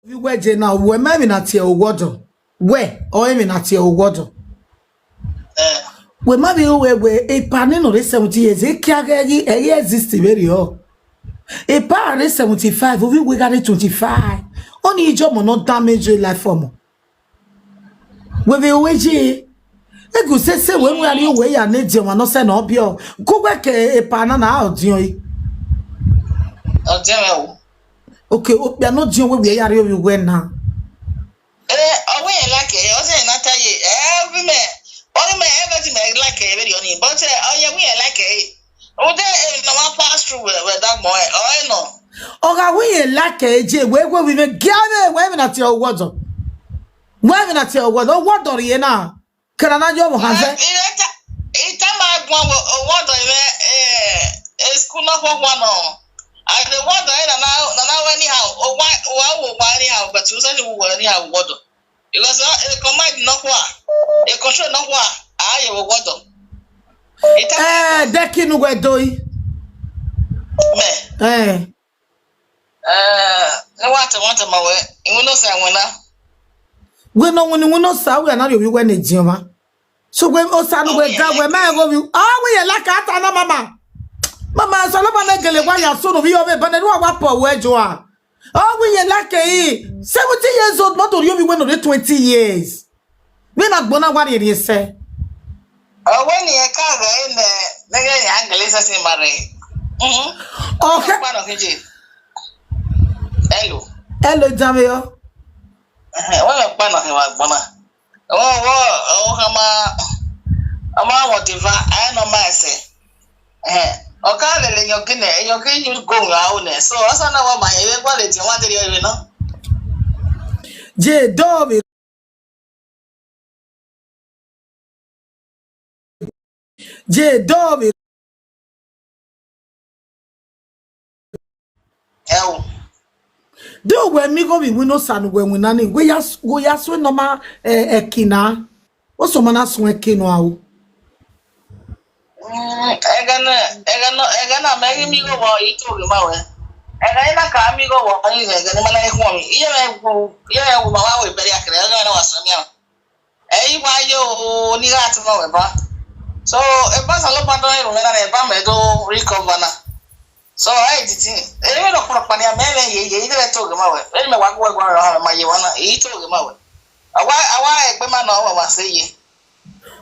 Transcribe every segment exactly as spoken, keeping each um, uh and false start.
Ovbi uwẹ je na, wẹ ma emwi na tie owa ọdọ. Wẹ, ọ emwi na tie owa ọdọ. Eh. Wẹ ma vbe ru wẹ, wẹ, epa ni nọ rre seventy years, ekia ghẹ ghi, ẹ i exist vberriọ. Epa rre seventy-five, ovbi uwẹ gha rre twenty-five. Ọni ijọmọ ne ọ damage life ọmọ. Wẹ vbe ru wẹ je, egu sese wẹ mu ya rrie owẹ ya ne ediọn ọmwa ne ọ sẹ ne ọ biẹ, ku wẹ ke epa na na ọdiọn e. Ọdiọn mwẹ o. Okay, okpia ne ọdiọn wẹ wẹ ya rrie ovbi uwẹ na. Eh, ọ wẹ irẹn like ẹre, ọ sẹ na ta ye, eh, ovbi mẹ, ovbi mẹ, everything mẹ like ẹre vberriọ ni, but, eh, ọ ye wẹ irẹn like ẹre. Rhunmwuda, eh, ne ọ ma pass through vbe, vbe ẹdagbọn ẹre, ọ ẹre nọ. Ọ gha wẹ irẹn like ẹre je, wẹ wẹ ovbi mwẹ, gie avbe, wẹ emwi na tie owa ọdọ. Wẹ emwi na tie owa ọdọ, owa ọdọ rhie na. Kẹrẹ na yọ vbe ọha zẹ. Ita, ita ma guan wẹ, owa ọdọ mwẹ, eh, eh, school nọkhuọkhuọ nọ. And the word ẹre na na, na na wẹ anyhow, owa, owa, owa anyhow, but you say you were anyhow, owa ọdọ. Because, uh, a command nọkhua, a control nọkhua, a ye vbe owa ọdọ. Ita ma Eh, guan. Deki nu wẹ doi. Mẹ. Eh. Eh, ne wa tama tama wẹ, iwinna Osa winna. Wẹ ne ọ winna, iwinna Osa, wẹ a na rhie ovbi uwẹ ne ediọn ọmwa. So wẹ Osa ne wẹ ga wẹ ma ẹghẹ ovbi, ọ wẹ irẹn like a ta na mama. Mama, Osanobua ne gele wa ya so ne ovbi ọvbe eba ne wa wa pọ wẹ jua. Ọ wẹ irẹn like e, seventy years old, ma do rhie ovbi uwẹ ne ọ rre twenty years. Vbene agbọn na wa rhie rhie sẹ. Ọ wẹ ne irẹn ka ghẹ nẹ, ne ghẹ ya gele sẹtin ma rre. Mhm. Okay. Ọkpa nọ khin je. Hello. Hello, Jamio. Ẹhẹn, wẹ ọkpa nọ khin vbe agbọn na. Ọ, ọ, ọ, ọ khama, ọ ma wọ diva, a i nọ ma ẹsẹ. Ẹhẹn, ọ ka lele eyọnkin nẹ, eyọnkin yu go aro nẹ. So, ọ sa na wa ma yẹn, vbe gua ladian wa deghẹ rre nọ. Je do vbe, je do vbe. Ẹo. Do wẹ miẹn igho vbe iwinna Osa ne uwẹ winna ni, wẹ ya s-, wẹ ya suẹn nọ ma, eh, ẹki na. Osọma na suẹn ẹki nọ aro. Mm, ẹghẹ nẹ, ẹghẹ nọ, ẹghẹ na mẹ ghi miẹn igho vbọ, I i to ghe ma wẹ. Ẹghẹ na ka miẹn igho vbọ, I ghe ẹghẹ ne ma na khuọnmwi. Iye mwẹ wu, iye mwẹ wu ma wa wẹ bẹrriẹ kẹrẹ, ẹghẹ na wa suẹn miẹn. Ẹ i wa ye o, ne I gha tama wẹ ba. So, eba Osanobua do rhie mwẹ na, eba mẹ do recover na. So, ẹ i diti. Ẹ i vbe nọ kpọnmwẹ ọkpa nian, mẹ vbe ye ye, I vbe to ghe ma wẹ. Ẹ i mẹ wa gu wẹ guan rọ, ma ye wa na, I i to ghe ma wẹ. A wa, a wa egbe ma nọ, wa wa sẹ ye.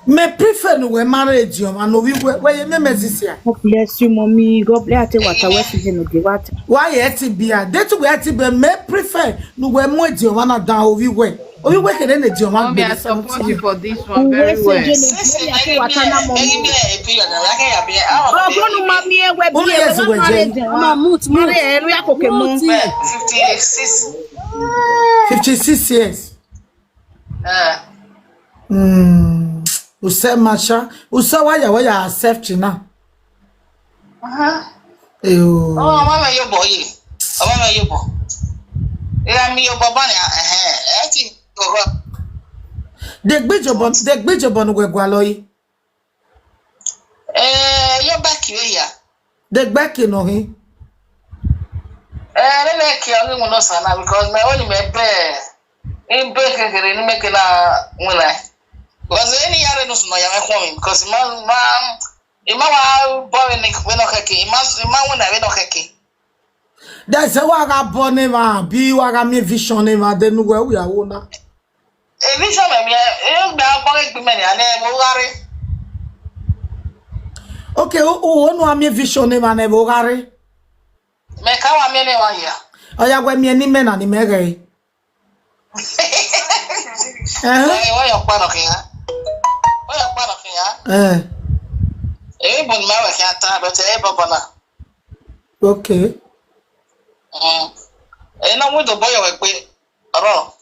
Mẹ prefer ne uwẹ ma rre ediọn ọmwa ne ovbi uwẹ, wẹ ye mẹ mẹ zisia. God bless you, mommy. God bless you, wata, wẹ si je no de wata. Wa ye ẹtin bia, de tu wẹ ẹtin bia, mẹ prefer ne uwẹ mu ediọn ọmwa na dan ovbi uwẹ. Ovbi uwẹ kere ne ediọn ọmwa Mommy, I gbele support seventy you years. For this one Uwe very se well. Je no de ya ke wata na, mommy. Ọgbọnu ma miẹn wẹ Unu biẹ, yes, wẹ we ma je. Ediọn ọmwa. Ma mute, ma mute. Re ẹrria koko mọ. Fifty-six. Fifty-six years. Eh. Mm. Usẹ ma sha, usẹ wa ya, wa ya accept na. Aha. Eo. Ọ, ọmọ mẹ ye obọ ye. Ọmọ mẹ ye obọ. Era mi ye obọ bani, ẹhẹn, ẹ ti gogo. De gbijobọ, de gbijobọ ne uwẹ gualọ yi. Eh, yo back you ya. De gbẹki nọ hin. Eh, ne me ke ọghe mu no sana because me only me be. In be kekere ni me ke na winna. Because any yare no suno ya me khuọnmwi because ma, ma, I ma wa bọ vbene, vbene ọ khẹke, I ma, I ma winna vbene ọ khẹke. That's why wa gha bọ ne emwa, bi wa gha miẹn vision ne emwa, de ne uwẹ ru ya wo na. E vision mẹ miẹn, e gbe abọ ghe gbe mẹ nia, ne ẹvbo gha rre. Okay, u, u, unu a miẹn vision ne emwa ne ẹvbo gha rre. Mẹ ka wa miẹn ne emwa hia. Ọ ya wẹ miẹn ne imẹ na ni mẹ ghẹ. Ẹhẹn. Ẹ, wẹ yọ kpa nọ khian. Wẹ yọ kpa nọ khian. Eh. Emwi bu ne ma wẹ khian ta, but ẹ bọbọ na. Okay. Mm. Ẹ na window bọ yọ wẹ gbe. Ọrọ.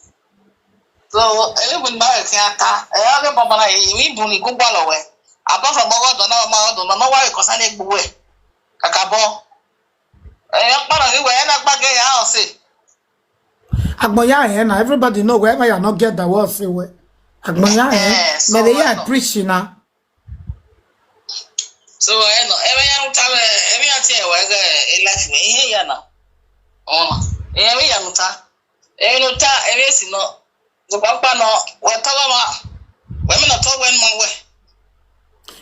So, emwi bu ne ma wẹ khian ta. Ẹ, ọ ghe bọbọ na, emwi bu ne I gu gualọ wẹ. Apart from ọghe ọdọ na, ọ ma ọdọ na, ọ wa wẹ concern egbe uwẹ. Kakabọ. Ẹ, ọkpa na ghi wẹ, ẹ na gba gẹ ya ọse. Agbọn ya hẹ na, everybody know wherever you are not get the word say well. Agbọn ya hẹ, eh, so mẹ vbe ya preach na. So, ẹ nọ, ẹ vbe ya nuta vbe, ẹ vbe ya tie ẹwa ghe e life mẹ, ihe ya na. Ọ, ẹ vbe ya nuta. Emwi ne u ta, emwi esi nọ. Zọkpa ọkpa nọ, wẹ tọghọ ma, wẹ mẹ ne ọ tọ wẹ ma wẹ.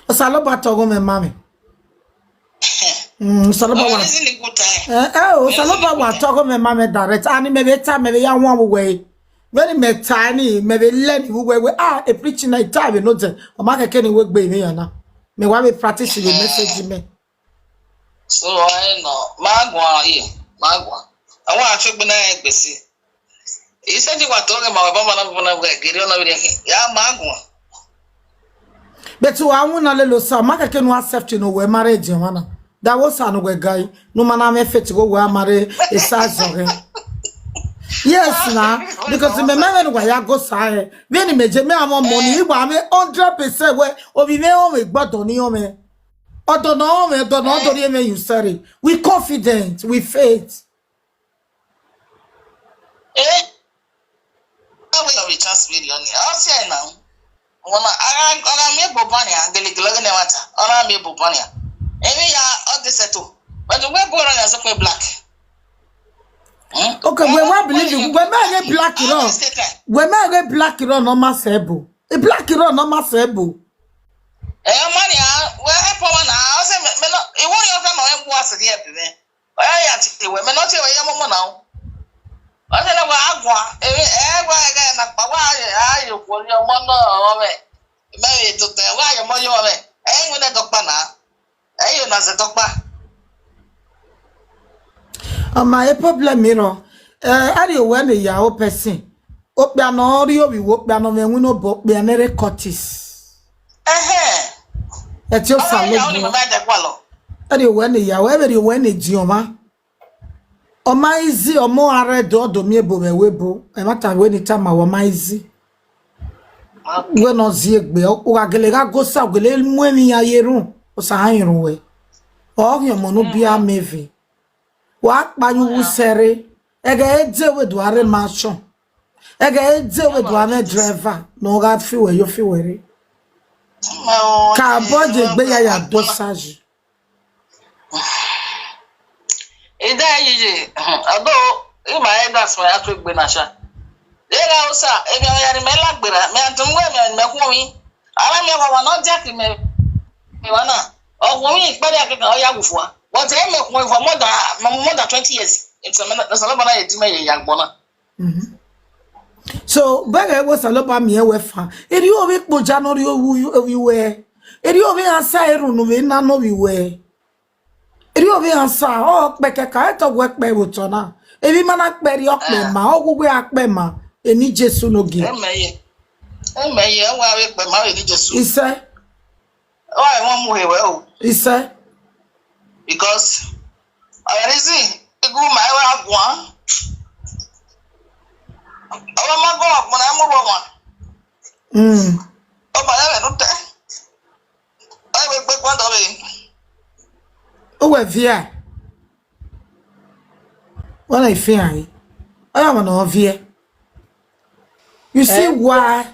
Osanobua tọghọ mwẹ ma mwẹ. Mm, Osanobua wa. Ọmọ ni zin ni gu ta ẹ. Eh, eh, Osanobua wa tọghọ mwẹ ma mwẹ direct. Ani mẹ vbe ta, mẹ vbe ya wan vbe uwẹ. Vbene mẹ ta ni, mẹ vbe lẹ ni vbe uwẹ wẹ, ah, e preaching na, I ta vbe nodẹ. Ọ ma kẹkẹ ni wẹ gbe mwẹ ya na. Mẹ wa vbe practice vbe message mẹ. So, I know. Ma guan ye, ma guan. I want to check na egbe si. He said you were talking about Obama na, na, na, gere ọna vbe ya ma guan. But wa winna lele Osa, ma kẹkẹ nu accept no wẹ marriage ọmwa na. Da wẹ Osa ne wẹ ga yi, ne u ma na mwẹ faith gho wẹ a marry Esa zọghẹ. Yes na, because me me wa ya go sa eh. Vbene mẹ je mẹ a want money, I wa mwẹ hundred percent wẹ ovbi mwẹ ọ mwẹ gbọdọ ni ọ mwẹ. Ọdọ ne ọ mwẹ, ọdọ ne ọ do rhie mwẹ, you sorry. We confident, we faith. Eh? How will be chance million? Ọ fiẹ na. Ọmwa na, a gha, ọ gha miẹn ebo ban nian, gelegele ọghe ne ẹmwata, ọ na miẹn ebo ban nian. Emwi ya, ọ de settle. But we go run as a black. Hmm? Okay, wẹ wa believe you. Wẹ ma ghe black rọ. Wẹ ma ghe black rọ ne ọ ma sẹ ebo. E black rọ ne ọ ma sẹ ebo. Eh, ọmwa nian, wẹ help ọmwa na, ọ sẹ mẹ, mẹ nọ, I want your friend, my wife, who has to help me. Ọ ya ya tie wẹ, mẹ nọ tie wẹ ya mọmọ na o. Ọ sẹ na wa a guan, ẹ, ẹ wa ẹghẹ na kpa, wa a ye, a ye okhuo rhie ọmọ nọ ọmwẹ. Mẹ vbe totọ, wa a ye ọmọ ye ọmwẹ. Ẹ i wẹ nẹ dọkpa na. Ẹ i na zẹ dọkpa. Ọ ma e problem rọ. Eh, a rhie owẹ ne ya o person. Okpia ne ọ rhie ovbi wẹ, okpia ne ọ mwẹ winna obọ, okpia ne rre Curtis. Ẹhẹn. Ẹtin Osanobua. Ọ ya ọni mama ẹdẹ gualọ. Ẹ rhie owẹ ne ya, ẹ vbe rhie owẹ ne diọn mwa. Ọ ma easy, ọmọ a rre Ẹdo, ọ do miẹn ebo vbe ẹvbo ebo. Ẹmwata wẹ ne I tama wẹ ọ ma easy. Wẹ ne ọ zie egbe, u gha gele gha go sa, u gele mu emwi iran ye erhunmwu, Osa gha rẹn erhunmwu wẹ. Ọ khian ọmọ ne u bia mẹ vbe. Wa kpa ye uwu sẹrre, ẹghẹ e de wẹ do a rre mansion. Ẹghẹ e de wẹ do a mwẹ driver, ne ọ gha fi wẹ yo fi wẹ rre. Ka bọ ye egbe ya ya do sa yi. Ida yiyi, although ima elders ma ya tu egbe na sha. Ega Osa, emwi ọmwa ya ni mẹ la gberra, mẹ a tọn wẹ emwi ọmwa ni mẹ khuọnmwi. Ara mẹ wa wa ne ọ dia ke mẹ, mẹ wa na. Ọ khuọnmwi ikpẹdẹ kẹkan, ọ ya wu fua. But e mẹ khuọnmwi for more than, more than twenty years. It's a, it's a lot of money, it's me ya gbọn na. Mhm. So, bẹghe wẹ Osanobua miẹn wẹ fan. Erriọ ovbi ikpoja ne ọ rhie ovbi uwẹ. Erriọ ovbi iran sa erhunmwu vbe na ne ovbi uwẹ. Erriọ ovbi iran sa, ọ kpẹ kẹkan, ẹtọ wẹ kpẹ vbe otọ na. Emwi ma na kpẹ erriọ kpẹ ma, ọ wu wẹ a kpẹ ma, eni Jesu ne ogie. Amen ye. Amen ye, ọ wa vbe kpẹ ma vbe eni Jesu. Isẹ. Ọ wa emọ mu he wẹ o. Isẹ. Because, ọ reason, igu ma wa guan. Ọ ma guan, guan na mu ọmwa. Mm. Ọ ma ya vbe notẹ. Ọ vbe gbe guan dọ vbe. Uwẹ viẹ. Wẹ na ifian re. Ọ ya wẹ ne ọ viẹ. You see why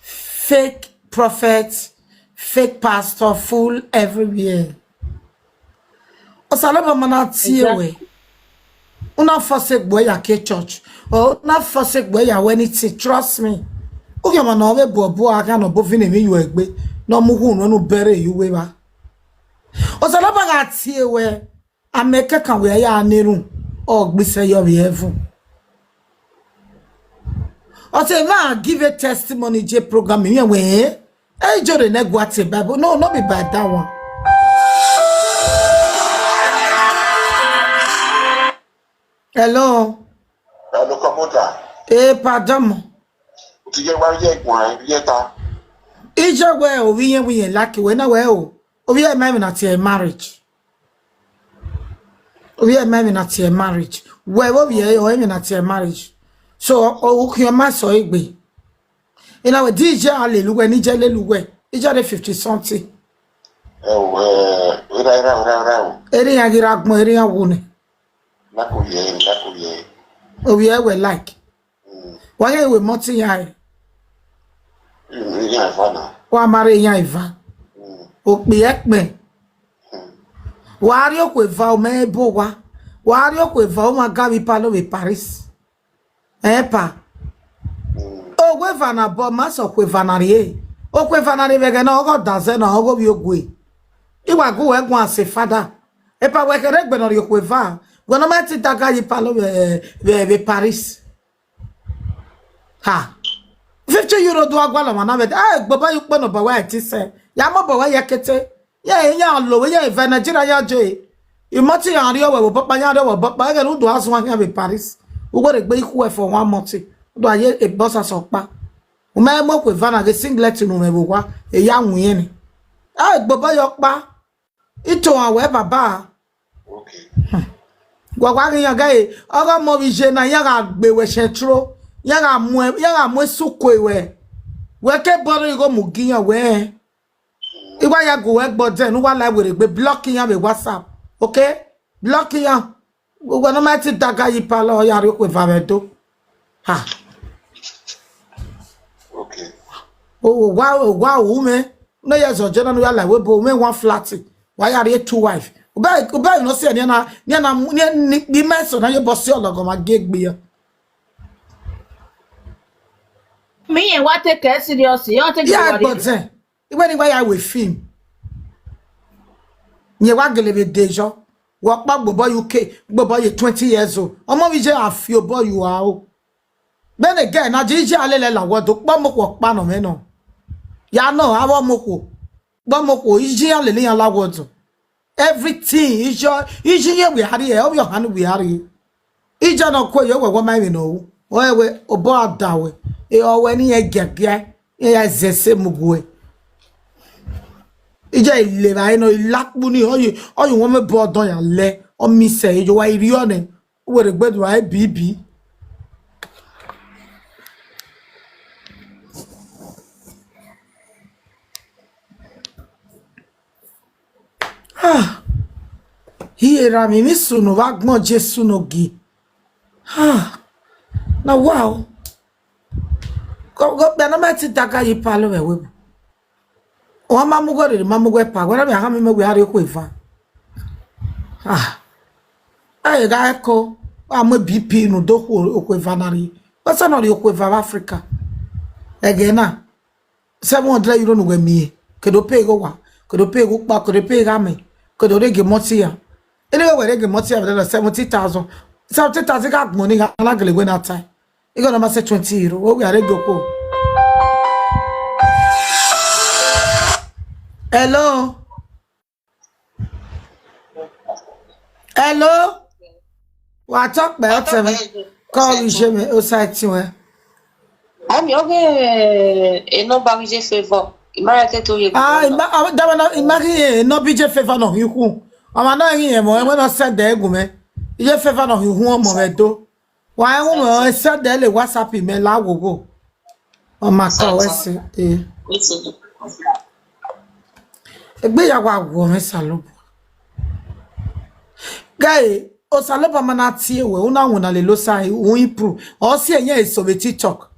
fake prophet, fake pastor full everywhere. Osanobua ma na tie wẹ. U na force egbe ya ke church. Or u na force egbe ya wẹ anything. Trust me. U ghi ọmọ ne ọ vbe bu ọbu a gha nọ bo vine emwi yo egbe. Ne ọ mu hu nọ nu bẹrẹ ye uwu evba. Osanobua gha tie wẹ. Amẹ kẹkan wẹ ya ne erhunmwu, ọ gbe isẹ yọ vbe heaven. Ọ sẹ ma give a testimony je program yẹn wẹ, eh? Ẹ i jọre ne gua te Bible. No, no be by that one. Hello. Hello, Kamota. Eh, pardon. Ti ye wa ye guan, ye ta. Ije wẹ ovbi yẹn, wi yẹn like wẹ na wẹ o. Ovbi ẹ ma emwi na tie marriage. Ovbi ẹ ma emwi na tie marriage. Wẹ vbe ovbi ẹ, ọ emwi na tie marriage. So, o khian ma sọ egbe. Ina wẹ di ije a lele uwẹ, ni ije lele uwẹ. Ije de fifty something. Ẹ o, ẹ, ira, ira, ira, ira o. Eri yan ghi ra gbọn, eri yan wu nẹ. Lako ye, lako ye. Ovbi ẹ wẹ like. Mm. Wa ghe wẹ mọti yan ẹ. Mm, iran eva na. Wa ma rre iran eva. Mm. Okpia ẹkpẹn. Mm. Wa rrie okhuo eva, ọ ma ebo wa. Wa rrie okhuo eva, ọ ma ga vbe Ipalo vbe Paris. Epa. Owa eva na bọ ma sẹ okhuo eva na rrie. Okhuo eva na rrie vbe ẹghẹ na, ọghe ọdazẹ na, ọghe ovbi ogue. I wa gu wẹ guan as a father. Epa, wẹ kherhe egbe ne ọ rhie okhuo eva, wẹ ne ọ ma te daga ye ipalo vbe, vbe, vbe Paris. Ha. Fifty euro do a gualọ ọmwa na vbe, a gbobọ ye ukpo ne obọ wẹ a i te sẹ. Ya mobọ wẹ ye kete. Ye iran lo wẹ, ye eva Nigeria ya je. Imọti iran rrie wẹ vbe obọ ọkpa, iran rrie wẹ obọ ọkpa, ẹghẹ ne u do a zuan khian vbe Paris. U wẹ rhe gbe ikhuẹ for one month. U do a ye ebọsa sẹ ọkpa. U ma mu okhuo eva na ghe singlet ne u mwẹ vbe owa, e ya winna. A gbobọ ye ọkpa. Itohan wẹ baba. Okay. Wa wa ghi yan ghe, ọghe ọmọ vbe iye na, iran gha gbe wẹ central, iran gha mu, iran gha mu esuko wẹ. Wẹ ke bọrọ igho mu gi iran wẹ. I wa ya gu wẹ gbọdẹ ne u wa la werriegbe, block iran vbe WhatsApp. Okay? Block iran. Uwẹ ne ọ ma te daga ye ipalo, ọ ya rhie okhuo eva vbe Ẹdo. Ha. Okay. O wa, o wa ru mwẹ. Ne ya zọ je na, ne u ya la wẹ bo mwẹ one flat. Wa ya rhie two wife. U bẹ, u bẹ ne ọ si ẹre, ne a na, ne a na, ne a ni kpi ma eso na ye obọ si ọlọghọmwa gie egbe ya. Me, you want take care serious, you want take care. Yeah, but then, I wẹ ne I wa ya ru film. Rẹn wa gele vbe de yọ. Wẹ ọkpa gbobọ ye U K, gbobọ ye twenty years old. Ọmọ vbe iye a fi obọ ye ua o. Vbene girl na je iye a lele la world, kpọ ọmọ okhuo ọkpa nọ mwẹ nọ. Ya nọ, avbe ọmọ okhuo. Kpọ ọmọ okhuo, iye iran lele iran la world. Everything, iye, iye iran wẹ a rrie, ovbi ọhan ne wẹ a rrie. Iye ne ọ kue ye wẹ, wẹ ma vbe ne ọ ru. Ọ wẹ obọ a da wẹ. E ọ wẹ ne iran giagia, iran ya zẹ ẹse mu guẹ. Iye i le evbare nọ, i la kpu ni, ọ ye, ọ ye wẹ mẹ bọ ọdọn ya lẹ, ọ miss ẹre, ye wa i rriọ nẹ, u wẹ rhe gbe do ra bibi. Ah, hie ra mi, mi sunu vbe agbọn Jesu ne ogie. Ah, na wa o. Go, go, bẹ na ma ti daga ye ipalo vbe ẹvbo. Ọ ma mu ughẹ rere, ma mu ughẹ pa, wẹ na mẹ a gha miẹn mẹ wẹ a rrie okhuo eva. Ah, ẹ gha ẹko, a mu B P ne u do khu okhuo eva na rrie. Wẹ sẹ ne ọ rrie okhuo eva vbe Africa. Ẹghẹ na, seven hundred euro ne uwẹ miẹn, ke do pay igho owa, ke do pay igho ukpa, ke do pay igho amẹ, ke do rhie gie mọti ya. Ene wẹ rhie gie mọti ya vbe seventy thousand. Seventy thousand gha gbọn ni, gha na gele wẹ na tae. Igho na ma sẹ twenty euro, wẹ wia rhie gie okhuo. Hello? Hello? Wa tọ kpẹ ọtẹn mwẹ. Kọ ghi je mwẹ, osa ẹtin wẹ. Ami, ọ ghe, e nọmba ghi je favor. I ma ra ke to ye. Ah, I ma, ah, da na, I ma ghi, e nọmba je favor nọ hin khu. Ọmwa na ghi ẹmwẹ, ẹmwẹ na send ẹ gu mwẹ. I je favor nọ hin khu ọmọ mwẹ do. Wa rẹn wu mwẹ, ọ send ẹ le WhatsApp mẹ la wo wo. Ọ ma ka wẹ sẹ, eh. Egbe ya wa wo mwẹ Osanobua. Guy, Osanobua ma na tie wẹ, u na winna lele Osa, u improve. Ọ si ẹyẹn eso vbe TikTok.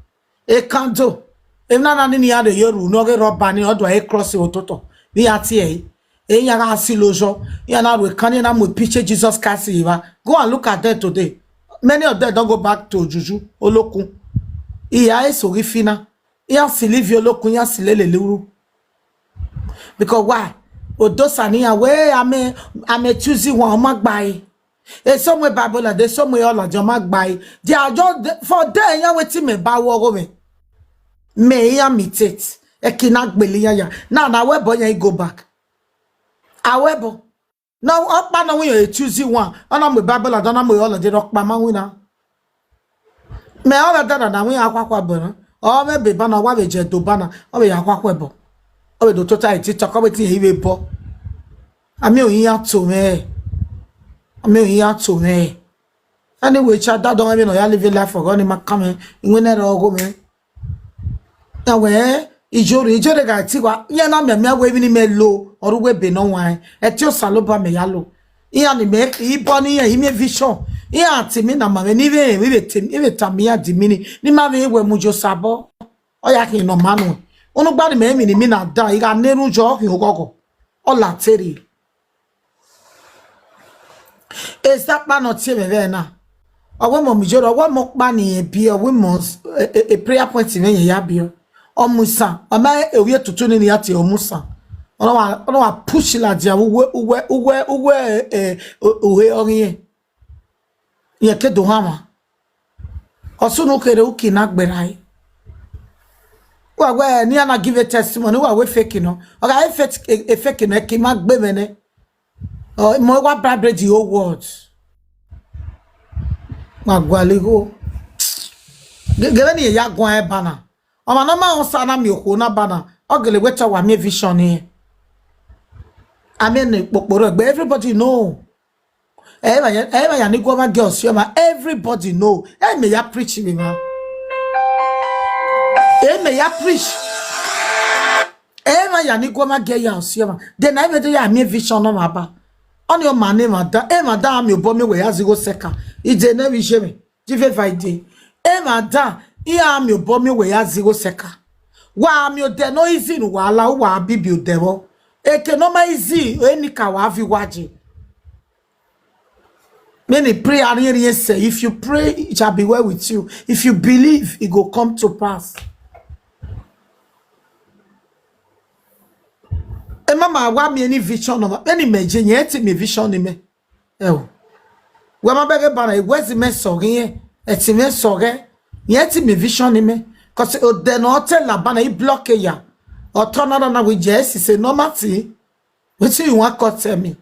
Ekando. Emwi na na ni iran rre ye ru, ne ọ ghe rọba ni, ọ do a cross ototọ. Vbe iran tie ẹre. Iran gha silo yọ, iran na ru ekan, iran na mu picture Jesus Christ ye evba. Go and look at them today. Many of them don go back to juju, olokun. Iya eso ghi fi na. Iran silo ivie olokun, iran silo lele uru. Because why? Odosa ne iran wẹ, amẹ, amẹ choose one, ọ ma gba ẹre. Eso mu Bible ladian, eso mu ọladian, ọ ma gba ẹre. They are just the, for them, iran wetin mẹ ba wọ ọghọ mwẹ. Mẹ iran imitate. Ẹki na gbele iran ya. Na, na wẹ ẹbọ iran i go back. A wẹ ẹbọ. Na ọkpa na winna e choose one. Ọ na mu Bible ladian, ọ na mu ọladian, ọkpa ma winna. Mẹ ọ vbe dada na winna akhuakhua ẹbọ na. Ọ vbe ebe ba na, wa vbe je do ba na, ọ vbe ya akhuakhua ẹbọ. Ọ vbe do tota e TikTok, ọ vbe tie i vbe bọ. Amẹ ohin ya to mwẹ. Amẹ ohin ya to mwẹ. Anyway, cha, dada ọmọ mwẹ ne ọ ya live life for God, ni ma ka mwẹ, iwinna ẹre ọgho mwẹ. Ya wẹ, ijore, ijore gha ti wa, iran na mianmian wẹ emwi ne imẹ lo, ọ rre uwu ebe ne ọ waẹn, ẹtin Osanobua mẹ ya lo. Iran ni mẹ, ibọ ne iran, i miẹn vision. Iran ti mi na ma mwẹ, ni vbe, i vbe te, i vbe tama iran di mi ni, ne ima vbe wẹ mu ye Osabọ. Ọ ya khian ne ọ ma nuẹn. Unu gba ni mẹ emwi ne imina dan, I gha na erhunmwu yọ, ọ khian oghọghọ. Ọ la te rre. Esa ọkpa ne ọ tie mwẹ vbe na. Ọ wẹ mọ mu iyore, ọ wẹ mọ ọkpa ne irẹn biẹ, ọ wẹ mọ, e, e, e prayer point mwẹ irẹn ya biẹ. Ọ mu isan, ọ ma ovbi etutu nii ne I ya tie, ọ mu isan. Ọ na wa, ọ na wa push ladian vbe uwu, uwu, uwu, uwu, e, e, o-, uhe ọghe irẹn. Irẹn ke do hanmwa. Ọ sunu kherhe uki na gberra ẹre. Wa wẹ ne iran na give a testimony, wa wẹ fake nọ. Ọ gha e fake, e, e fake nọ, ẹki ma gbe mwẹ nẹ. Ọ, mẹ wa bribe the whole world. Ma gualọ igho. Ge-, gele ne irẹn ya guan ẹre ba na. Ọmwa ne ọ ma rẹn Osa na miẹn okhuo na ba na, ọ gele wẹ te ọ wa miẹn vision nẹ. A miẹn ne kpokpo rre egbe, everybody know. Ẹ i vba ya, ẹ i vba ya ne I gu ọmwa gie Ọsiọma, everybody know. Ẹ i mẹ ya preach vbe emwa. Ẹ i mẹ ya preach. Ẹ i vba ya ne I gu ọmwa gie ya Ọsiọma. Then a i vbe do ya miẹn vision nọ ọmwa ba. Ọnii ọma ne emwa da, emwa da miẹn obọ miẹn wẹ ya zẹ igho sẹ ẹka. I de ne vbe iye mwẹ. Jihova i de. Emwa da, iran miẹn obọ miẹn wẹ ya zẹ igho sẹ ẹka. Wa miẹn odẹ ne ọ easy ne uwa la, uwa bibi odẹ vbọ. Eke ne ọ ma easy, enikaro wa viọ uwa ye. Many pray, ariẹnriẹn sẹ. If you pray, it shall be well with you. If you believe, it go come to pass. Emama wa miẹn ni vision nọ, vbene imẹ ye, irẹn te miẹn vision ni mẹ. Ẹo. Wẹ ma bẹghe ba na, iwẹzi mẹ sọghe irẹn, ẹtin mwẹ sọghe, irẹn te miẹn vision ni mẹ. Cause odẹ ne ọ te la ba na, I block eya. Ọ tọ na na wẹ jẹ, ẹ sise ne ọ ma ti. Wetin you wan come tell me?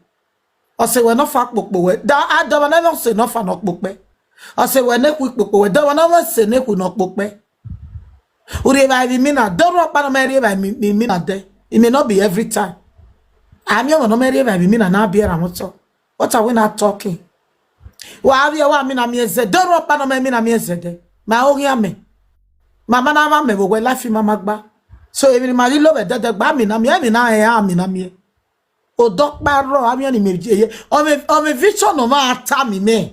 Ọ sẹ wẹ ne ọ fa kpokpo wẹ. Da, a dọmọ na mwẹ ọse ne ọ fa ne ọ kpokpẹ. Ọ sẹ wẹ ne ekhui kpokpo wẹ. Dọmọ na mwẹ ọse ne ekhui ne ọ kpokpẹ. U rhie evbare vbe imina, do rhie ọkpa ne ọ ma rhie evbare vbe imina dẹ. It may not be every time. A miẹn ọmọ ne ọ ma rhie evbare vbe imina na biẹ ra mwẹ otọ. What are we not talking? Wa vbe wa mina miẹn zẹ, do rhie ọkpa ne ọ ma mina miẹn zẹ dẹ. Ma oghian mẹ. Ma ma na mwa mẹ vbe owẹ life ma ma gba. So emwi ne ima ghi lo vbe ẹdẹdẹ gba mina miẹn, emwi na rẹn a mina miẹn. Odọkpa rrọọ, avbe iran ni mẹ ye ye. Ọ mwẹ, ọ mwẹ vision ne ọ ma ta mi mẹ.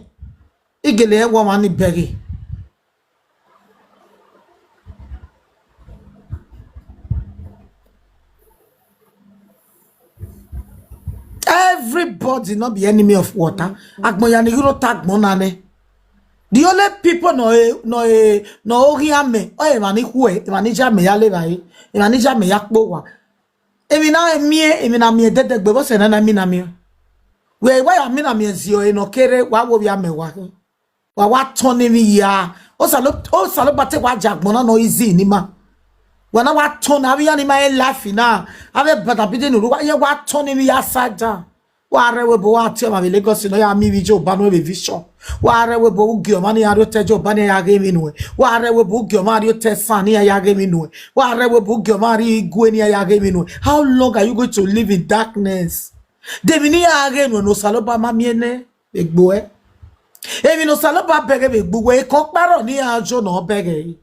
I gele rẹn wẹ ọmwa ni bẹghe. Everybody no be enemy of water. Agbọn ya ni ghi rre otọ agbọn na nẹ. The only people nọ e, nọ e, nọ oghian mẹ, ọ emwa ni khuẹ, emwa ni ya mẹ ya levba re, emwa ni ya mẹ ya kpe owa. Emwi na miẹn, emwi na miẹn dẹdẹgbe, vbe ọsẹ nana mina miẹn. Wẹ wa ya mina miẹn ziẹ ọre ne ọ kere, wa wo vbe amẹ wa khin. Wa wa tọn ne emwi ya. Osalo-, Osanobua te wa ja agbọn na nọ easy ni ima. Wa na wa tọn ne avbe iran ni ma rẹn life na. Avbe badabide ne urhu wa, iran wa tọn ne emwi ya sa da. Wa rre ẹvbo ebo, wa tie ọmwa vbe Lagos ne ọ ya miẹn ivbi Jehoba nuẹn vbe vision. Wa rre ẹvbo ebo, u gie ọmwa ne iran rhie otọ Jehoba ne iran ya ghe emwi nuẹn. Wa rre ẹvbo ebo, u gie ọmwa rhie otọ esan ne iran ya ghe emwi nuẹn. Wa rre ẹvbo ebo, u gie ọmwa rhie igue ne iran ya ghe emwi nuẹn. How long are you going to live in darkness? De emwi ne iran ghe nuẹn ne Osanobua ma miẹn nẹ vbe egbe uẹ? Emwi ne Osanobua bẹghe vbe egbe uwẹ, ekọnkpa rrọọ ne iran jo ne ọ bẹghe ẹre.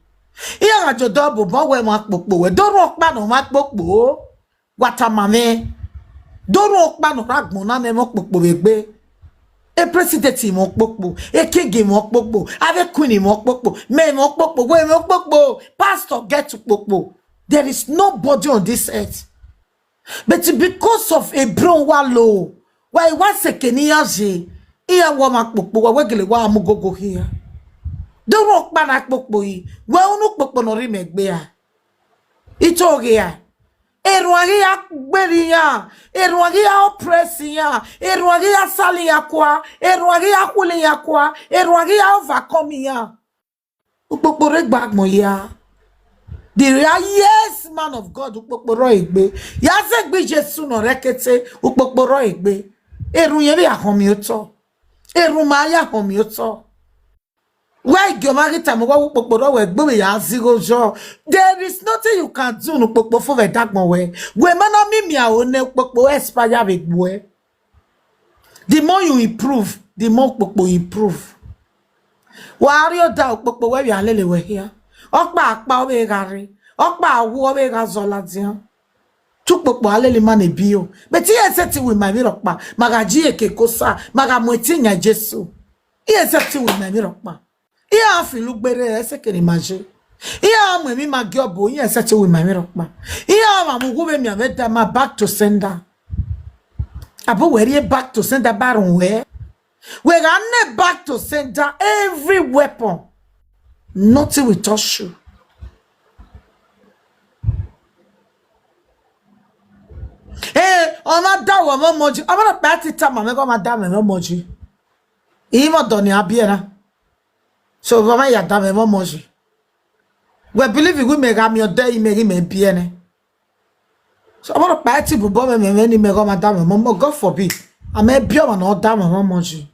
Iran gha jọ dọ bobọ wẹ emwa kpokpo, wẹ do rhie ọkpa ne ọmwa kpokpo. Wa tama mwẹ, do rhie ọkpa ne ọ rre agbọn na ne ẹmwẹ ọkpokpo vbe egbe. E president mwẹ ọkpokpo, e king mwẹ ọkpokpo, avbe queen mwẹ ọkpokpo, mẹ mwẹ ọkpokpo, wẹ mwẹ ọkpokpo, pastor get ukpokpo. There is nobody on this earth. But because of ebron wa lo, wa i wa sẹ eke ne iran ye, iran wẹ ọmwa kpokpo, wa wẹ gele wa mu gogo khian. Do rhie ọkpa na kpokpo yi, wẹ unu kpokpo ne ọ rhie mẹ egbe a. I to ghe a. Erhuan ghi ya gberra iran, erhuan ghi ya oppress iran, erhuan ghi ya sal iran kua, erhuan ghi ya khulo iran kua, erhuan ghi ya overcome iran. Ukpokpo rre egbe agbọn hia. The real, yes, man of God, ukpokpo rrọọ egbe. Ya zẹ egbe Jesu ne ọ rre ẹkete, ukpokpo rrọọ egbe. Erhunmwu irẹn vbe ya họn miẹn otọ. Erhunmwu ma ya họn miẹn otọ. Wẹ i gie ọmwa ghi tama uwa wẹ ukpokpo rrọọ wẹ egbe vbe ya zẹ igho yọ. There is nothing you can do ne ukpokpo fo vbe ẹdagbọn wẹ. Wẹ ma na miẹn imiaro ne ukpokpo expire vbe egbe uẹ. The more you improve, the more ukpokpo improve. Wa rrie ọda ukpokpo wẹ vbe a lele wẹ hia. Ọkpa akpa ọ vbe gha rre. Ọkpa awu ọ vbe gha zọ ladian. Te ukpokpo a lele ima ne biẹ o. But iran sẹtin wẹ ima emwi rhọkpa, ma gha ji eke ke Osa, ma gha mu ẹtin yan Jesu. Iran sẹtin wẹ ima emwi rhọkpa. Iran filo ugberre ẹsẹ kere ima ye. Iran mu emwi ima gie ọbo, iran sẹtin wẹ ima emwi rhọkpa. Iran ma mu uwu vbe miẹn vbe da ma back to sender. Abo wẹ rrie back to sender ba rhunmwẹ. Wẹ gha ne back to sender every weapon, nothing will touch you. Eh, ọ ma da wẹ ọmọ ọmọ ji, ọ ma na kpa ti tama mwẹ ghe ọ ma da mwẹ ọmọ ọmọ ji. Imẹ ọdọ ni a biẹ na. So, vbe ọ ma ya da mwẹ ọmọ ọmọ ji. Wẹ believe wẹ imẹ gha miẹn ọdẹ imẹ ghi mẹ biẹ nẹ. So, ọ ma na kpa ti bubọ mwẹ, mwẹ, mwẹ ne imẹ ghe ọ ma da mwẹ ọmọ ọmọ, God forbid. A mẹ biẹ ọmwa ne ọ da mwẹ ọmọ ọmọ ji.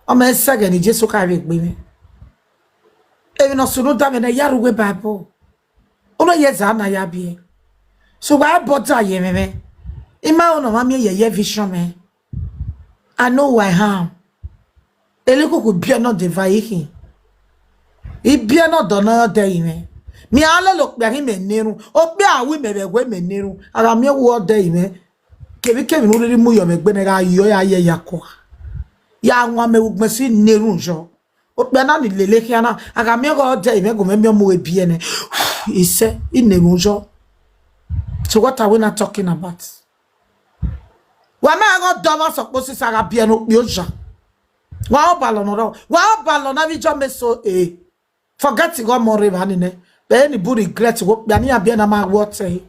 Ọ mẹ sẹ ẹghẹ ne Jesu ka vbe gbe mwẹ. Emwi ne ọ sunu da mwẹ nẹ, ya rre uwu Bible. Unu ye zẹ na ya biẹ. So wa bother ye mwẹ mwẹ. I ma rẹn ne ọ ma miẹn yẹyẹ vision mwẹ. I know who I am. Elekuku biẹ ne ọ deva ikhin. I biẹ ne ọdọ ne ọ dẹ mwẹ. Mẹ a lele okpia ghi mẹ nerun. Okpia a wi mẹ vbe ẹwe mẹ nerun. A gha miẹn wu ọdẹ mwẹ. Kevbikevbi ne u rhirhi mu yọ mwẹ egbe nẹ, gha yọ ya ye ya kua. Ya wan mẹ vbe ugbẹn si nerun yọ. Okpia na ni lele khian na, a gha miẹn ghe ọdẹ mwẹ gu mwẹ miẹn mu e biẹ nẹ. Isẹ, I nerun yọ. So what are we not talking about? Wa ma ghe ọdọ mwa sokpo sisa gha biẹ ne okpia oya. Wa obalọ nọ rọ, wa obalọ na vbe ijọ mẹ so e. Forget ghe ọmọ rre evba ni nẹ. Vbe eni bu regret wẹ okpia ne iran biẹ na ma wẹ ọtẹn.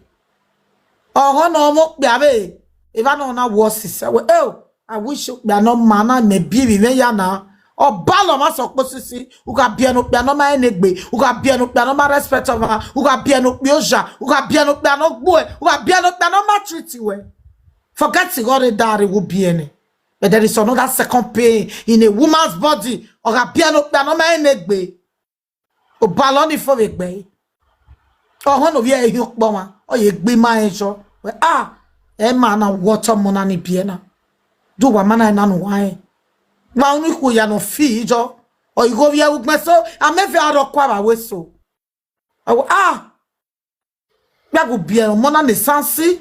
Ọghọ ne ọ mwẹ okpia vbe evba nọ na wẹ ọsisẹ wẹ, eo, I wish okpia ne ọ ma na mẹ biẹ ivbi mwẹ ya na. Obalọ mwa sokpo sisi, u gha biẹ ne okpia ne ọ ma rẹn egbe, u gha biẹ ne okpia ne ọ ma respect ọmwa, u gha biẹ ne okpia oya, u gha biẹ ne okpia ne ọ gbuẹ, u gha biẹ ne okpia ne ọ ma treat wẹ. Forget ghe ọ rre da rre vbe u biẹ nẹ. But there is another second pain in a woman's body. Ọ gha biẹ ne okpia ne ọ ma rẹn egbe. Obalọ ni fo vbe egbe ẹre. Ọhọn ne ovbi ẹre hin ukpọmwa, ọ ye gbe ima rẹn yọ. Wẹ, ah, ẹ ma na wẹ ọtọ ọmọ na ni biẹ na. Do wa ma na na nu wa rẹn. Wa unu ikhuo ya ne ọ fi yọ. Ọ igho vbiẹ vbe ugbẹn so, a mẹ vbe arọ kua vbe aro eso. Ọ wẹ, ah, ya gu biẹ ọmọ na ne Sansi.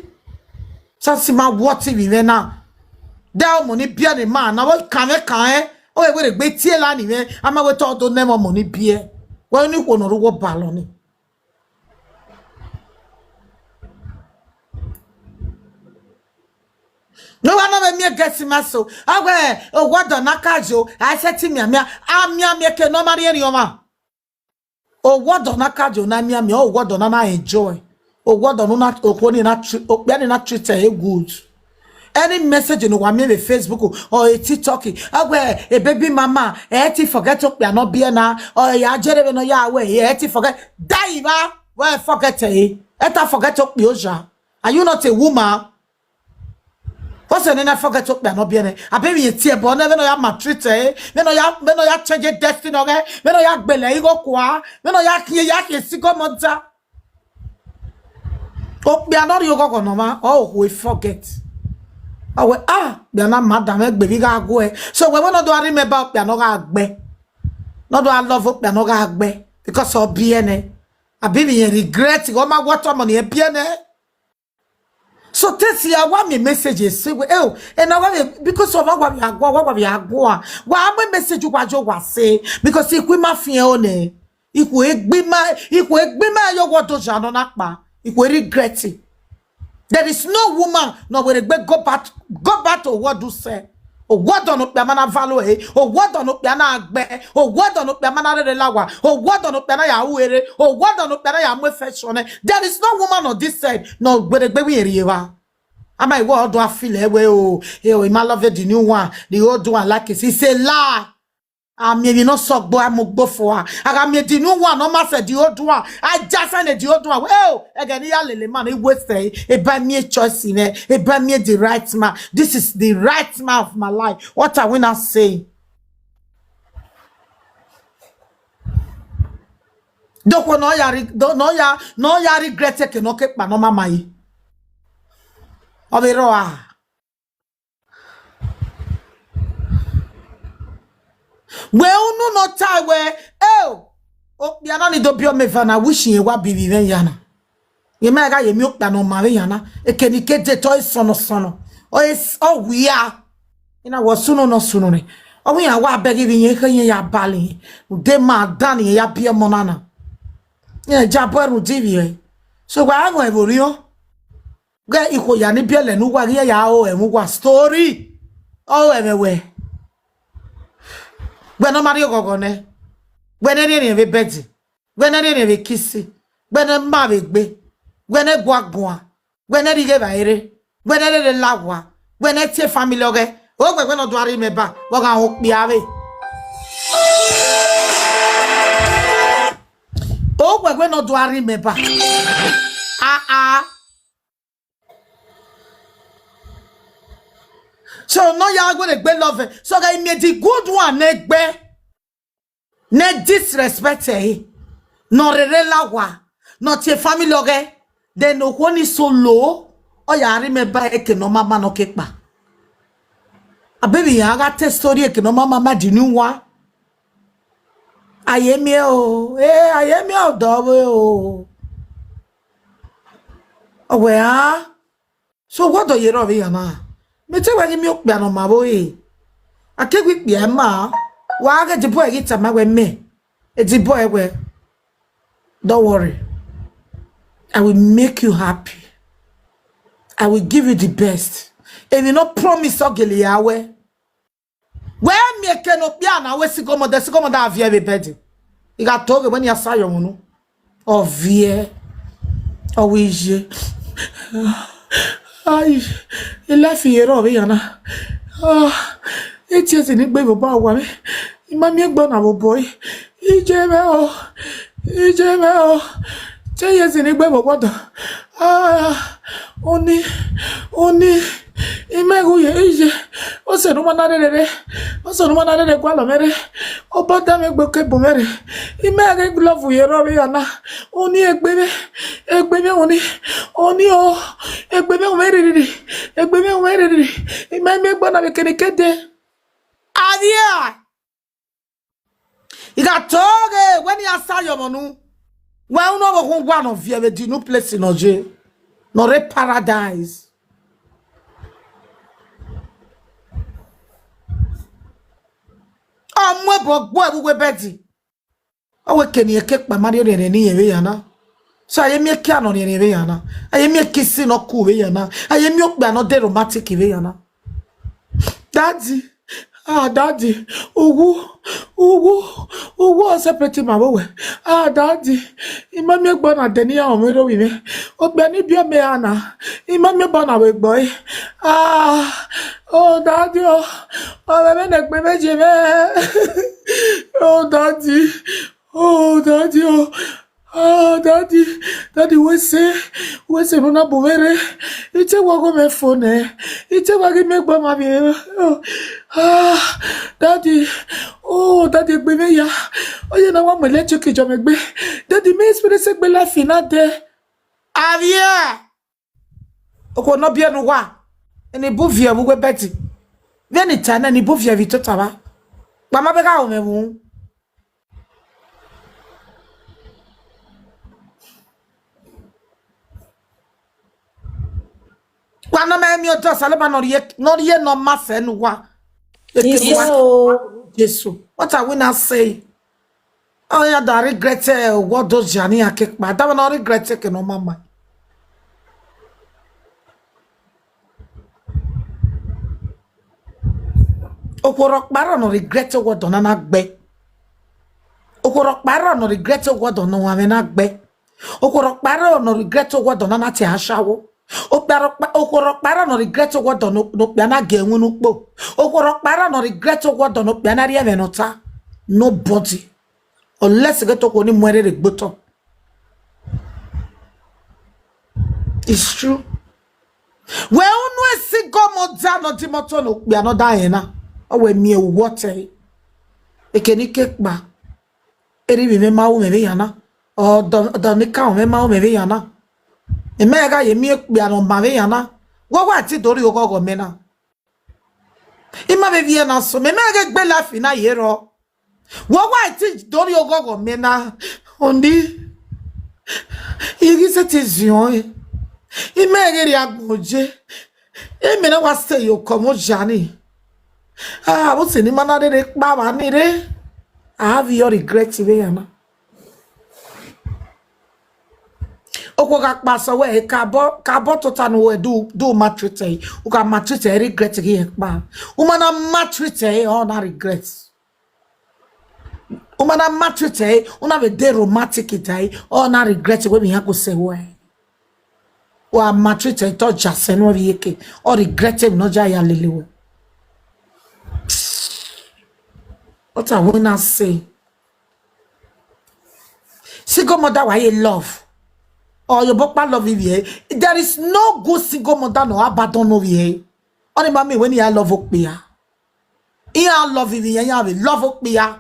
Sansi ma wẹ ọtẹn ivbi mwẹ na. De ọmọ ni biẹ ne ma na, vbe kanmwẹ kanmwẹ, ọ wẹ wẹ rhe gbe tie la ni mwẹ, a ma wẹ te ọ do nẹ mwẹ ọmọ ni biẹ. Wẹ unu ikhuo ne ọ rre uwu obalọ ni. Ne wa na vbe miẹn gẹsi ma so, a wẹ, owa ọdọ na ka yo, a i sẹtin mianmian, a mianmian ke ne ọ ma rhie rhiọnmwa. Owa ọdọ na ka yo na mianmian, owa ọdọ na na enjoy. Owa ọdọ ne una, okhuo ni na tre-, okpia ni na treat ẹre good. Any message ne uwa miẹn vbe Facebook or a TikTok, a wẹ, a baby mama, ẹ ti forget okpia ne ọ biẹ na, ọ ya jere vbe ne ọ ya wẹ, ẹ ti forget. Da ivba, wẹ forget ẹre. Ẹ ta forget okpia oya. Are you not a woman? What's your name? I forget to plan up here. I be me tie, but never know ya maltreat, eh? Me no ya, me no ya change destiny, okay? Me no ya gbele igo kwa. Me no ya kie ya kie sigo monta. Okpia no ri ogogo no ma, oh, we forget. Oh, we, ah, okpia na madam egbe bi gha gu e. So we no do remember okpia no gha gbe. No do love okpia no gha gbe because of B N A. I be me regret, go ma what money B N A. So tesi a wa mi message say we, eh, and I wa, because of wa wa agua, wa wa agua. Wa me message wa jo wa say, because if we ma fi one, if we gbe ma, if we gbe ma yo what do jano na pa, if we regret it. There is no woman no will regret go back, go back to what do say. Owa ọdọ ne okpia ma na valo e, owa ọdọ ne okpia na gbe, owa ọdọ ne okpia ma na rere lawa, owa ọdọ ne okpia na ya ru ere, owa ọdọ ne okpia na ya mu efeso nẹ. There is no woman on this side no gbedegbe wi eri eva. Ama iwọ ọdọ a feel ewe o, e o, I ma love the new one, the old one like it. It's a lie. A miẹn emwi ne ọ sẹ ọgbo, a mu gbo fua. A gha miẹn the new one, ọ ma sẹ the old one. A just sign the old one. Eo, ẹghẹ ne I ya lele ma na, I waste e. E ba miẹn choice nẹ, e ba miẹn the right man. This is the right man of my life. What are we not saying? Dokhuo ne ọ ya re-, do-, ne ọ ya, ne ọ ya regret eke ne ọ ke kpa ne ọ ma ma yi. Ọ vbe rrọọ a. Wẹ unu nọ ta wẹ, eo, okpia na ni do biẹ ọmọ eva na, wish rẹn wa bi vbe mwẹ ya na. Rẹn ma gha ye miẹn okpia ne ọ ma vbe ya na, eke ni ke de te ọ sọnọ sọnọ, ọ s-, ọ wia. I na wẹ ọ sunu ne ọ sunu nẹ, ọ wẹ iran wa bẹghe ivbi irẹn, ekhe irẹn ya bale irẹn, rhunmwuda ma dan ne irẹn ya biẹ ọmọ na na. Irẹn ja bọ ẹre rhunmwuda ivbi ẹre. So wa gha wọn ẹvbo rriọ. Ghẹ ikhuo ya ni biẹlẹ ne uwa ghi ya ro ẹmwẹ uwa story. Ọ ru ẹmwẹ wẹ, wẹ ne ọ ma rrie oghọghọ nẹ, wẹ ne rhiẹnrhiẹn vbe bed, wẹ ne rhiẹnrhiẹn vbe kisi, wẹ ne ma vbe gbe, wẹ ne gua guan, wẹ ne rhie ighe evbare rre, wẹ ne rere la owa, wẹ ne tie family ọghẹ. Ogbẹgbẹ ne ọ do a rhie mẹ ba, vbe ọ gha họn okpia vbe. Ogbẹgbẹ ne ọ do a rhie mẹ ba. Ah, ah. So ne ọ ya wẹ ne egbe love. So ghe imiẹn the good one ne egbe. Ne disrespect ẹre, ne ọ rere la owa, ne ọ tie family ọghẹ, then okhuo ni so lo, ọ ya rhie mẹ ba eke ne ọ ma ma ne ọ ke kpa. Abevbi iran gha te story eke ne ọ ma ma ma di ni wa. A ye miẹn o, eh, a ye miẹn ọdọ vbe o. Ọ wẹ a, so wẹ ọdọ ye rrọọ vbe iran na? Mẹ te wẹ ghi miẹn okpia ne ọ ma vbe ore. A ke wẹ ikpia ma, wa ghe edebọ ẹre ghi tama wẹ mẹ, edebọ ẹre wẹ, don't worry. I will make you happy. I will give you the best. Emwi ne ọ promise ọ gele ya wẹ. Wẹ miẹn eke ne okpia na wẹ sigomọ dẹ, sigomọ da viẹ vbe bed. I gha to ghe wẹ ne a sa yọ ọmọ unu. Ọ viẹ, ọ wẹ iye. Ai, life ye rrọọ vbe iran na. Ah, I tie ezi ni gbe vbe obọ owa mwẹ. I ma miẹn egbe ọna vbe obọ ẹre. Iye mwẹ o, iye mwẹ o. Te ezi ni gbe vbe ọwọdọ. Ah, oni, oni, I ma ghe uye, iye. Ọse ne u ma na rere rre, ọse ne u ma na rere gualọ mwẹ rre. Obọ da mwẹ egbe ke bu mwẹ rre. I ma ghe love ye rrọọ vbe iran na. Oni egbe mwẹ, egbe mwẹ oni, oni o, egbe mwẹ mwẹ riri, egbe mwẹ mwẹ riri. I ma miẹn egbe ọna vbe kene kede. Avia. I gha to ghe wẹ ne a sa yọ ọmọ unu, wẹ unu ọvbokhan uwa ne ọ viẹ vbe the new place ne ọ ye, ne ọ rre paradise. Ọ mu ẹbọ gbe ẹvbo uwu bed. Ọ wẹ eke ne irẹn ke kpa ma rhie rhiẹnrhiẹn ne irẹn vbe yan na. So a ye miẹn ekia ne ọ rhiẹnrhiẹn vbe yan na. A ye miẹn kisi ne ọ ku vbe yan na. A ye miẹn okpia ne ọ de romantic vbe yan na. Daddy, ah, daddy, uwu, uwu, uwu ọ separate ma vbe owẹ. Ah, daddy, I ma miẹn egbe ọna dẹ ne iran mwẹ rre ovbi mwẹ. Okpia ni biẹ mẹ ra na, I ma miẹn obọ na vbe egbe ọre. Ah, oh, daddy, oh, ọ mwẹ vbene egbe mwẹ ye mwẹ. Oh, daddy. Oh, daddy, oh. Ah, daddy, daddy, wẹ sẹ, wẹ sẹ ne u na bu mwẹ rre. I te wa ọghọ mwẹ fo nẹ. I te wa ghi miẹn egbe ọmwa vbe. Ah, daddy, oh, daddy, egbe mwẹ ya. Ọ ye na wa mu electric jọ mwẹ gbe. Daddy, mẹ experience egbe life na dẹ. Avie. Okhuo ne ọ biẹ ne uwa, eni bu viẹ vbe uwu bed. Vbene I ta nẹ, eni bu viẹ vbe itota vba. Kpa ma vbe gha ro mwẹ vbe uhunmwu. Wa ne ọ ma miẹn odẹ Osanobua ne ọ rhie, ne ọ rhie ne ọ ma sẹ ne uwa. Eke ne uwa Jesu. What are we now saying? Ọ ya da regret, eh, what those journey ake kpa. Da na regret eke ne ọ ma ma. Okhuo rhọkpa rrọọ ne ọ regret owa ọdọ na na gbe. Okhuo rhọkpa rrọọ ne ọ regret owa ọdọ ne ọmwẹ na gbe. Okhuo rhọkpa rrọọ ne ọ regret owa ọdọ na na tie ashawo. Okpia rhọkpa, okhuo rhọkpa rrọọ ne ọ regret owa ọdọ ne, ne okpia na gie ẹwinna ukpo. Okhuo rhọkpa rrọọ ne ọ regret owa ọdọ ne okpia na rhie ẹmwẹ ne ọ ta. Nobody. Unless ghe te okhuo ni mu ẹre rre gbe otọ. It's true. Wẹ unu esi gọmọ da ne ọ di imọto ne okpia ne ọ da rẹn na. Ọ wẹ miẹn uwu ọtẹn. Eke ne I ke kpa. Erivbi mwẹ ma ru mwẹ vbe yan na. Ọdọ, ọdọ ne I ka mwẹ ma ru mwẹ vbe yan na. Imẹ gha ye miẹn okpia ne ọ ma vbe yan na. Wẹ wa ti do rhie oghọghọ mẹ na. I ma vbe viẹ na sẹ mẹ, mẹ ghe egbe life na ye rrọọ. Wẹ wa ti do rhie oghọghọ mẹ na, oni, I ghi sẹtin ziọn ẹn. I ma ghe rrie agbọn oje, imẹ na wa sẹ ye okọ mwẹ oja ni. Ah, vbọsẹ ne I ma na rherhe kpa vba ni rre, a vbe ọ regret vbe yan na. Okhuo gha kpa sẹ wẹ, kabọ, kabọ tota ne uwẹ do, do maltreat ẹre. U gha maltreat ẹre, regret ghi rẹn kpa. U ma na maltreat ẹre, ọ na regret. U ma na maltreat ẹre, u na vbe de romantic da ẹre, ọ na regret wẹ vbe iran gu sẹ wẹ. Wa maltreat ẹre, te ọ ja sẹ ne uwẹ vbe iyeke, ọ regret emwi ne ọ ya ya lele wẹ. What I wanna say. Single mother wa ye love. Ọ ye obọ kpa love ivbi ẹre. There is no good single mother ne ọ abandon ovbi ẹre. Ọni ma miẹn wẹ ne iran love okpia. Iran love ivbi iran, iran vbe love okpia.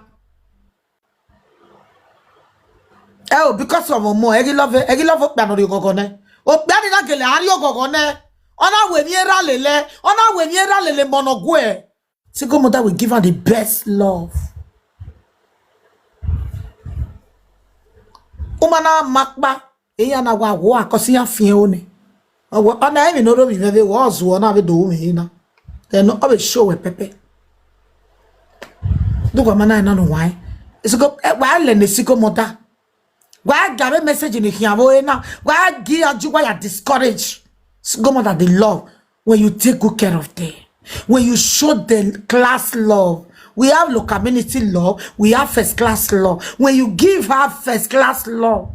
Ẹo, because of ọmọ, ẹ ghi love, ẹ ghi love okpia ne ọ rhie oghọghọ nẹ. Okpia ni na gele a rhie oghọghọ nẹ. Ọ na wẹ emwi erha lele, ọ na wẹ emwi erha lele emọ ne ọ guẹ. Single mother will give her the best love. U ma na ma kpa, iran na wa wo a, cause iran fian ẹro nẹ. Ọ wẹ, ọ na emwi ne ọ rre ovbi mwẹ vbe wẹ ọ zuọ na vbe do ru mwẹ na. Then ọ vbe show wẹ pẹpẹ. Do wa ma na na no wa. Single, eh, wa lẹ ne single mother. Wa ga vbe message ni khian vbe ore na. Wa gi a ju wa ya discourage. Single mother, the love when you take good care of them. When you show them class love, we have low community love, we have first class love. When you give her first class love,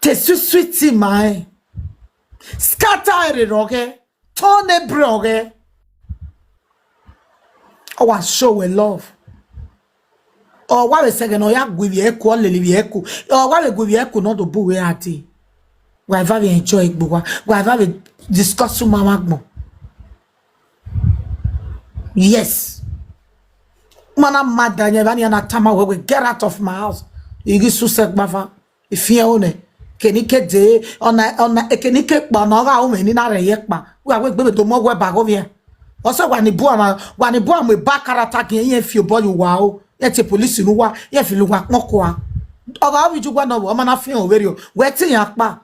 te sweet sweet thing ma ẹn, scatter ẹre rọghẹ, turn a brọghẹ. Ọ wa show wẹ love. Ọ wa vbe sẹ ẹghẹ ne ọ ya gu ivbi ẹre ku, ọ lele ivbi ẹre ku. Ọ wa vbe gu ivbi ẹre ku ne ọ do bu uwẹ ra dee. Wa eva vbe enjoy egbe uwa. Wa eva vbe discuss uma mwa agbọn. Yes. Uma na ma da yan evba nian na tama wẹ wẹ, "Get out of my house." I ghi susẹ gbava. I fian ẹro nẹ. Keni ke dee, ọna, ọna, keni ke kpa, ọna ọ gha ru mwẹ ni na rẹ ye kpa. Wa wẹ egbe vbe do mu ọghuẹ ba gho vbiẹ. Ọ sẹ wa ni bu ọmwa, wa ni bu ọmwa eba karata giẹn, iran fi obọ ye uwa o. Iran tie police ne uwa, iran fi lu uwa kpọn kua. Ọ gha ovbi ju uwa nọ vbe, ọ ma na fian o vberriọ. Wẹ te iran kpa.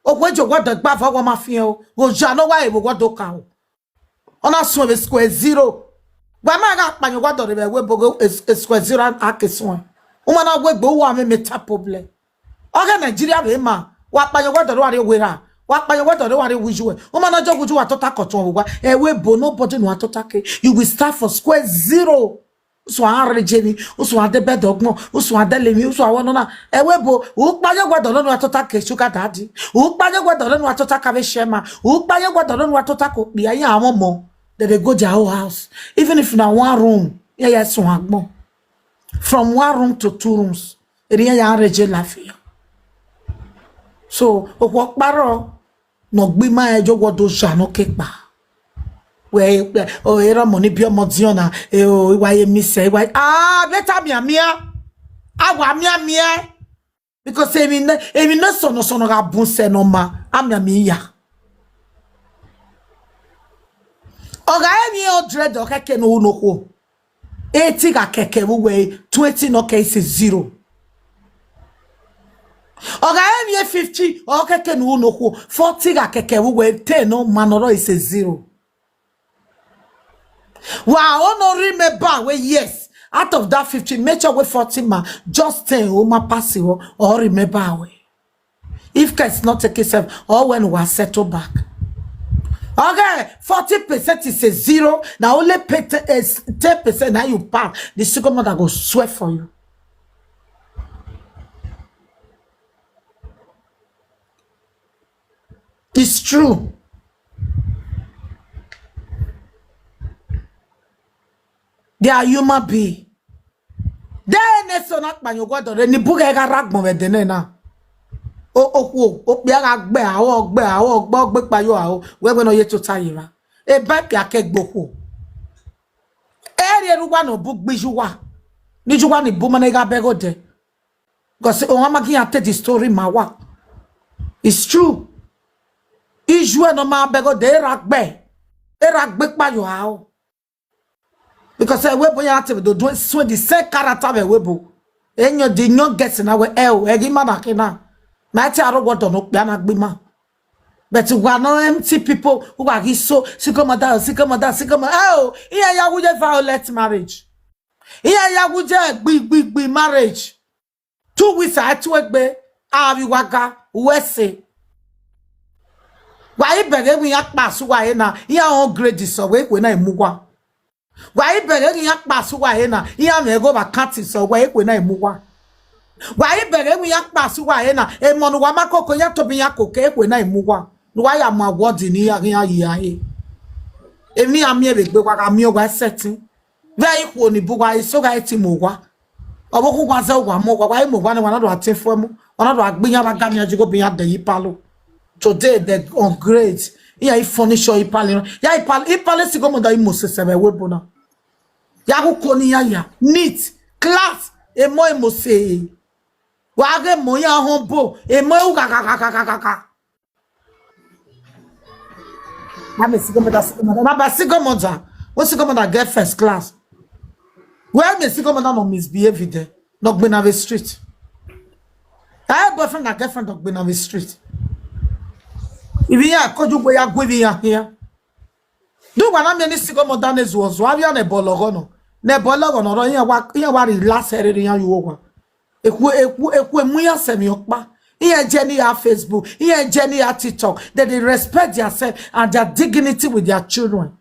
Okhuo eje uwa dẹ gba vọ, wa ma fian o. Ghe oja ne ọ wa re vbe uwa do ka o. Ọ na suẹn vbe square zero. Wa ma gha kpa yan uwa dọrọ vbe ẹvbo ebo ghe e, e square zero a ke suẹn. U ma na wegbe uwa mwẹ meta problem. Ọghe Nigeria vbe ma, wa kpa yan uwa dọrọ wa rrie owerra. Wa kpa yan uwa dọrọ wa rrie uwu iyuẹ. U ma na jọ uwu iyuẹ wa tota ke ọtuẹn vbe uwa. Ẹvbo ebo, nobody ne uwa tota ke. You will start from square zero. Usun a rre je emwi, usun a de bed ọgbọn, usun a de lele emwi, usun a wẹ nọ na. Ẹvbo ebo, u kpa ye uwa dọlọ ne uwa tota ke sugar daddy. U kpa ye uwa dọlọ ne uwa tota ke avbe share man. U kpa ye uwa dọlọ ne uwa tota ke okpia, iran mwẹ ọmọ. They dey go their whole house. Even if na one room, iran ya sun agbọn. From one room to two rooms, erriọ iran ya rre je lafia. So, okhuo ọkpa rrọọ, ne ọ gbe ima rẹn, ye uwa do oja ne ọ ke kpa. Wẹ, wẹ, o, erha ọmọ ni biẹ ọmọ diọn na, e, o, I wa ye miss ẹ, I wa, ah, better mianmian. A wa mianmian. Because emwi ne, emwi ne sọnọ sọnọ gha bun sẹ ne ọ ma, a mianmian ya. Ọ gha re emwi hundred, ọ khẹke ne u ru ne okhuo. Eighty gha kẹkẹ vbe uwẹ, twenty nọ kẹ, is a zero. Ọ gha re emwi fifty, ọ khẹke ne u ru ne okhuo, forty gha kẹkẹ vbe uwẹ, ten nọ ma ne ọ rrọọ, is a zero. Wa ọ nọ remember wẹ, yes, out of that fifty, make sure wẹ forty ma, just ten ọ ma pass vbọ, ọ remember wẹ. If care is not taken sef, ọ wẹ ne uwa settle back. Okay, forty percent is a zero. Na only pay te-, eh, ten percent na you pass. The single mother go swear for you. It's true. They are human being. De ne eso na kpa yan uwa dọrọ, ni bu ghẹ gha rre agbọn vbe ẹdẹ nẹ na. O, okhuo, okpia gha gbe aro, gbe aro, gbe, gbe kpa yo aro, wẹ wẹ ne ọ ye tota ye evba. Eba kpia ke gbe okhuo. Ẹ rhie erha uwa ne ọ bu gbe iye uwa. Ne iye uwa ni bu ma ne gha bẹghe odẹ. Because ọmwa ma gi iran te the story ma wa. It's true. Iye uẹ ne ọ ma bẹghe odẹ, erha gbe. Erha gbe kpa yo aro. Because ẹvbo ebo iran te vbe do do suẹn the same character vbe ẹvbo ebo. Eyan the youngest na wẹ, ẹ o, ẹ ghi ima na khin na. Ma te aro wẹ ọdọ ne okpia na gbe ima. But we are not empty people who are so single mother, single mother, single mother. Ẹ o, iran ya wu ye violent marriage. Iran ya wu ye gbi, gbi, gbi marriage. Two weeks a tu egbe, a vbe wa ga. Uwẹ sẹ. Wa i bẹghe emwi iran kpa sẹ uwa ẹre na, iran họn grade sẹ uwa, ekhue na i mu uwa. Wa i bẹghe emwi iran kpa sẹ uwa ẹre na, iran mwẹ igho vbe account sẹ uwa, ekhue na i mu uwa. Wa i bẹghe emwi iran kpa sẹ uwa ẹre na, emọ ne uwa ma koko, iran tobọ iran koko, ekhue na i mu uwa. Ne uwa ya mu award ne iran ghi iran yi a he. Emwi ne iran miẹn vbe egbe, wa gha miẹn uwa sẹtin. Vbe ikhuo ni bu uwa, eso gha ti mu uwa. Ọvbokhan uwa zẹ uwa mu uwa, wa i mu uwa nẹ, wa na do a tin fuẹ mu, wa na do a gbe iran vbe agamiẹn, jigho be iran dẹ ye ipalo. Today they upgrade. Iran i furnish ipalo, ya ipalo, ipalo sigomọda i mose sẹ vbe ẹvbo ebo na. Ya ghe uko ne iran ya neat, class, emọ i mose. Wa ghe emọ iran họn obo, emọ i ru gha gha gha gha gha gha gha. A mẹ sigomọda, sigomọda, na ba sigomọda, we sigomọda get first class. Wẹ mẹ sigomọda nọ misbehave dẹ, nọ gbe na vbe street. Ẹ boyfriend na girlfriend nọ gbe na vbe street. Ivbi iran koju gbe ya gu ivbi iran khian. Do wa na miẹn ni sigomọda ne zuọzuọ, avia ne ẹbọ lọghọ nọ. Ne ẹbọ lọghọ nọ, iran wa, iran wa relax ẹre iran yu owa. Ekhu, ekhu, ekhu emu iran sẹ emwi ọkpa. Iran jẹ ne iran Facebook, iran jẹ ne iran TikTok. They dey respect their self and their dignity with their children.